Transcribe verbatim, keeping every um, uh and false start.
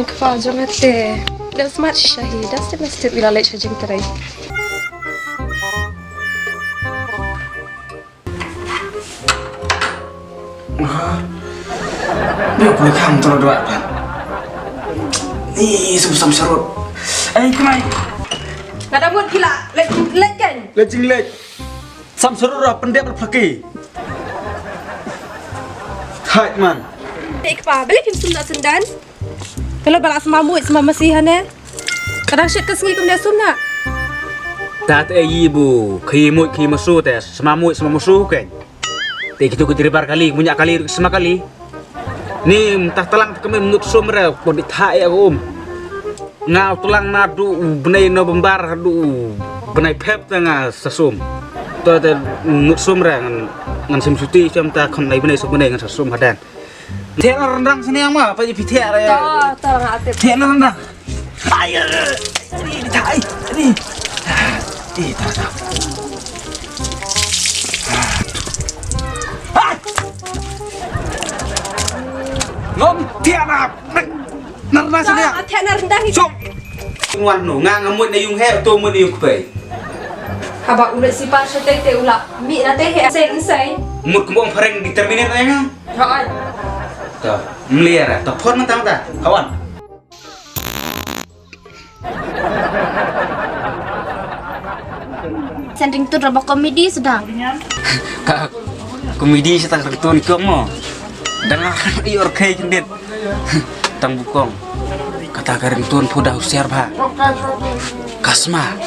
Kpa jong nga te. Da smat shisha hi, da step by step ila leit sha jingtrei. Ni pun kam tro dua kan. Ni sum sam sarut. Ai kmai. Nga da mut kila leit leit kan. Leit jing leit. Sam sarut ra pendep ra phlaki. Hai man. Te kpa, beli phim sum na sendan. Kalau balak sma muit sma masi hane. Kadang shit ka sngi kumne sum na. Ta te yi bu, khi muit khi masu te, sma muit sma masu ken. Te kitu ki driver kali, munya kali, sma kali. Ni mtah talang te kami mnut sum re, pon di tha ya um. Nga talang na du u bnai November du u bnai Feb te nga sa sum. To te mnut sum re ngan ngan sim suti jam ta khon lai bnai sum bnai ngan sa sum hadan. Theh na rendang sini yang ma, apa ji pitheh re. To, to, nga atip. Theh na rendang. Ai, ai, ai, ai, ai. Eh, ta, ta. Ai. Ngom theh na. Na rendang sini yang. To, theh na rendang itu. Sum. Wan no, nga ngamut na yung he, to mut na yung kpai. Haba ulet si pa shatei te ula mi na te he sen sen. Mut kumbong phareng determinate na nga. Hoi. Ta, mliara, ta phone mentang ta. Kawan. Sending tu raba komedi sedang. Ka komedi sa ta ringtone kong mo. Dang akan ior kai kendit. Tang bukong. Kata ka ringtone phu da husiar bha. Kasma.